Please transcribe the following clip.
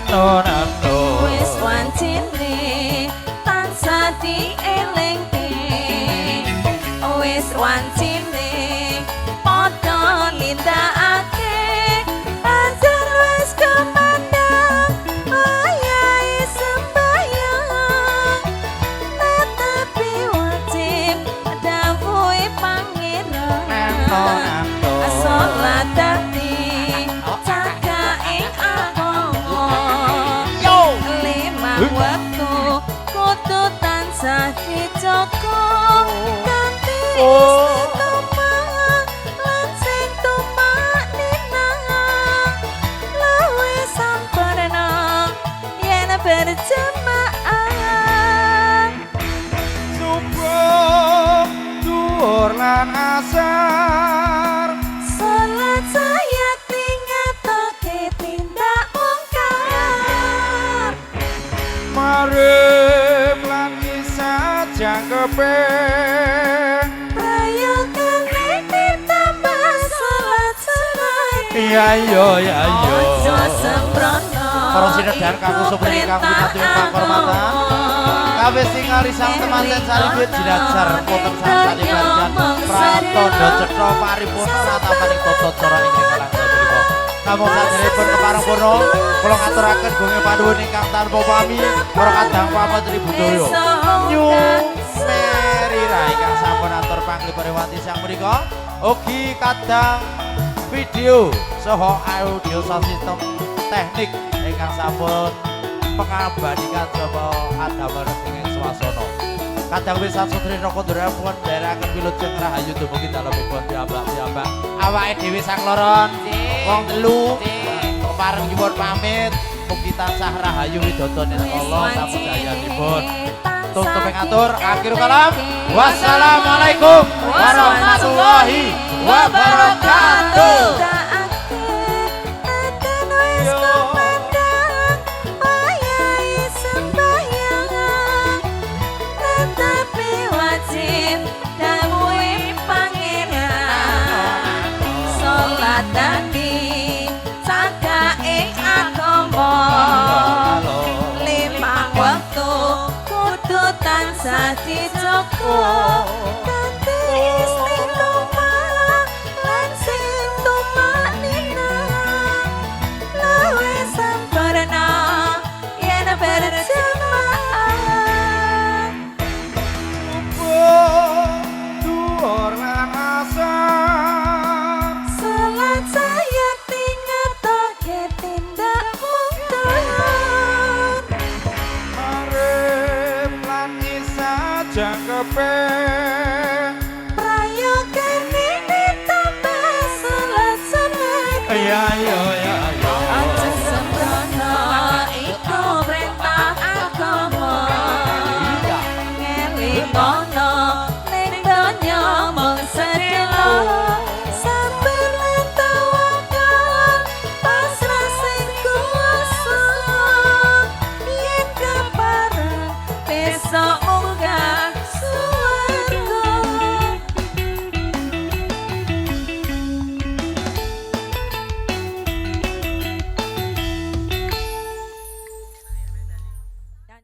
Nano nano. Wis wancine tansah dielingke, wis wancine padha nindakake, azan wis kumandhang wayahe sembahyang, netepi wajib dawuhe Pangeran. Nano nano. Salat dadi cagake agama. Yo. Limang wektu kudu tansah dijaga kanthi istiqomah lan sing tumakninah, luwih sampurna yen berjamaah. Subuh, duhur lan asar. Salat sayakti ngetoke tindak mungkar. Maghrib lan Isya jangkepe. Prayogane ditambah salat sunat. Iya iya iya iya. Ojo sembrono. Para sinedhan kang kusum ingkang winatu ing pakurmatan. Kabeh singali sang temanten saribet jinajar boten sansane barjan pratandha cetha paripurna ratapaning tata cara ing kalangga punika. Namung saderepun kepareng purna kula ngaturaken gunging panuwun ingkang tanpa pami para kadang pametri budaya. Nyu Merira ingkang sampun atur panglipur wanti siang punika, ugi kadang video saha audio sound system teknik ingkang sampun pengabadikan sapa adamel ing swasana. Kadang wisan sutri Kondra pun nderekaken wilujeng rahayu dumugi dalemipun piyambak-piyambak. Awake dhewe sang loron, wong telu kepareng nyuwun pamit, mugi tansah rahayu widodone Allah samudayanipun. Tutup ngatur akhir kalam. Wassalamualaikum warahmatullahi wabarakatuh. Wis kumandhang wayahe sembahyang, netepi wajib dawuhe Pangeran, salat dadi cagake agama, limang wektu kudu tansah dijaga kanthi istiqomah lan sing tumakninah, luwih sampurna yen berjamaah. Subuh, duhur lan asar. Salat sayakti ngetoke tindak mungkar. Maghrib lan Isya jangkepe. Prayogane ditambah salat sunat. Iya iya.